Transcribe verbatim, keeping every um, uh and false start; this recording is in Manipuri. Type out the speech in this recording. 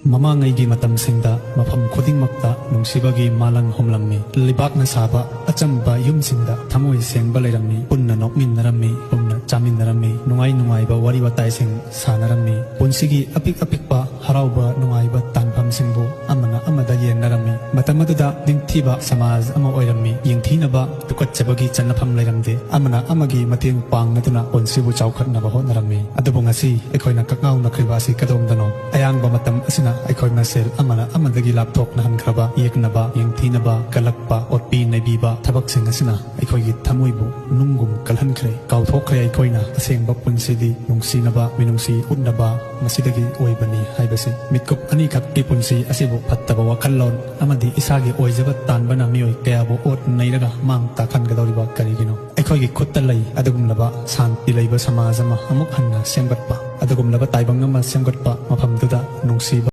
ꯃꯃꯥꯡꯉꯩꯒꯤ ꯃꯇꯝꯁꯤꯡꯗ ꯃꯐꯝ ꯈꯨꯗꯤꯡꯃꯛꯇ ꯅꯨꯡꯁꯤꯕꯒꯤ ꯃꯥꯂꯪ ꯍꯨꯝꯂꯝꯃꯤ꯫ ꯂꯩꯕꯥꯛꯅ ꯁꯥꯕ ꯑꯆꯝꯕ ꯌꯨꯝꯁꯤꯡꯗ ꯊꯃꯣꯏ ꯁꯦꯡꯕ ꯂꯩꯔꯝꯃꯤ꯫ ꯄꯨꯟꯅ ꯅꯣꯛꯃꯤꯟꯅꯔꯝꯃꯤ, ꯄꯨꯟꯅ ꯆꯥꯃꯤꯟꯅꯔꯝꯃꯤ, ꯅꯨꯡꯉꯥꯏ ꯅꯨꯡꯉꯥꯏꯕ ꯋꯥꯔꯤ ꯋꯥꯇꯥꯏꯁꯤꯡ ꯁꯥꯟꯅꯔꯝꯃꯤ꯫ ꯄꯨꯟꯁꯤꯒꯤ ꯑꯄꯤꯛ ꯑꯄꯤꯛꯄ ꯍꯔꯥꯎꯕ ꯅꯨꯡꯉꯥꯏꯕ ꯇꯥꯟꯐꯝꯁꯤꯡꯕꯨ ꯑꯃꯅ ꯑꯃꯗ ꯌꯦꯟꯅꯔꯝꯃꯤ꯫ ꯃꯇꯝ ꯑꯗꯨꯗ ꯅꯤꯡꯊꯤꯕ ꯁꯃꯥꯖ ꯑꯃ ꯑꯣꯏꯔꯝꯃꯤ꯫ ꯌꯦꯡꯊꯤꯅꯕ, ꯇꯨꯀꯠꯆꯕꯒꯤ ꯆꯠꯅꯐꯝ ꯂꯩꯔꯝꯗꯦ꯫ ꯑꯃꯅ ꯑꯃꯒꯤ ꯃꯇꯦꯡ ꯄꯥꯡꯅꯗꯨꯅ ꯄꯨꯟꯁꯤꯕꯨ ꯆꯥꯎꯈꯠꯅꯕ ꯍꯣꯠꯅꯔꯝꯃꯤ꯫ ꯑꯗꯨꯕꯨ ꯉꯁꯤ ꯑꯩꯈꯣꯏꯅ ꯀꯛꯉꯥꯎꯅꯈ꯭ꯔꯤꯕ ꯑꯁꯤ ꯀꯗꯣꯝꯗꯅꯣ? ꯑꯌꯥꯡꯕ ꯃꯇꯝ ꯑꯁꯤꯅ ꯑꯩꯈꯣꯏ ꯃꯁꯦꯜ ꯑꯃꯅ ꯑꯃꯗꯒꯤ ꯂꯥꯞꯊꯣꯛꯅꯍꯟꯈ꯭ꯔꯕ, ꯌꯦꯛꯅꯕ, ꯌꯦꯡꯊꯤꯅꯕ, ꯀꯜꯂꯛꯄ, ꯑꯣꯠꯄꯤ ꯅꯩꯕꯤꯕ ꯊꯕꯛꯁꯤꯡ ꯑꯁꯤꯅ ꯑꯩꯈꯣꯏꯒꯤ ꯊꯃꯣꯏꯕꯨ ꯅꯨꯡꯒꯨꯝ ꯀꯜꯍꯟꯈ꯭ꯔꯦ꯫ ꯀꯥꯎꯊꯣꯛꯈ꯭ꯔꯦ ꯑꯩꯈꯣꯏꯅ ꯑꯁꯦꯡꯕ ꯄꯨꯟꯁꯤꯗꯤ ꯅꯨꯡꯁꯤꯅꯕ, ꯃꯤꯅꯨꯡꯁꯤ ꯎꯠꯅꯕ ꯃꯁꯤꯗꯒꯤ ꯑꯣꯏꯕꯅꯤ ꯍꯥꯏꯕꯁꯤ꯫ ꯃꯤꯠꯀꯨꯞ ꯑꯅꯤꯈꯛꯀꯤ ꯄꯨꯟꯁꯤ ꯑꯁꯤꯕꯨ ꯐꯠꯇꯕ ꯋꯥꯈꯜꯂꯣꯟ ꯑꯃꯗꯤ ꯏꯁꯥꯒꯤ ꯑꯣꯏꯖꯕ ꯇꯥꯟꯕꯅ ꯃꯤꯑꯣꯏ ꯀꯌꯥꯕꯨ ꯑꯣꯠ ꯅꯩꯔꯒ ꯃꯥꯡ ꯇꯥꯛꯍꯟꯒꯗꯧꯔꯤꯕ ꯀꯔꯤꯒꯤꯅꯣ? ꯑꯩꯈꯣꯏꯒꯤ ꯈꯨꯠꯇ ꯂꯩ ꯑꯗꯨꯒꯨꯝꯂꯕ ꯁꯥꯟꯇꯤ ꯂꯩꯕ ꯁꯃꯥꯖ ꯑꯃ ꯑꯃꯨꯛ ꯍꯟꯅ ꯁꯦꯝꯒꯠꯄ, ꯑꯗꯨꯒꯨꯝꯂꯕ ꯇꯥꯏꯕꯪ ꯑꯃ ꯁꯦꯝꯒꯠꯄ, ꯃꯐꯝꯗꯨꯗ ꯅꯨꯡꯁꯤꯕ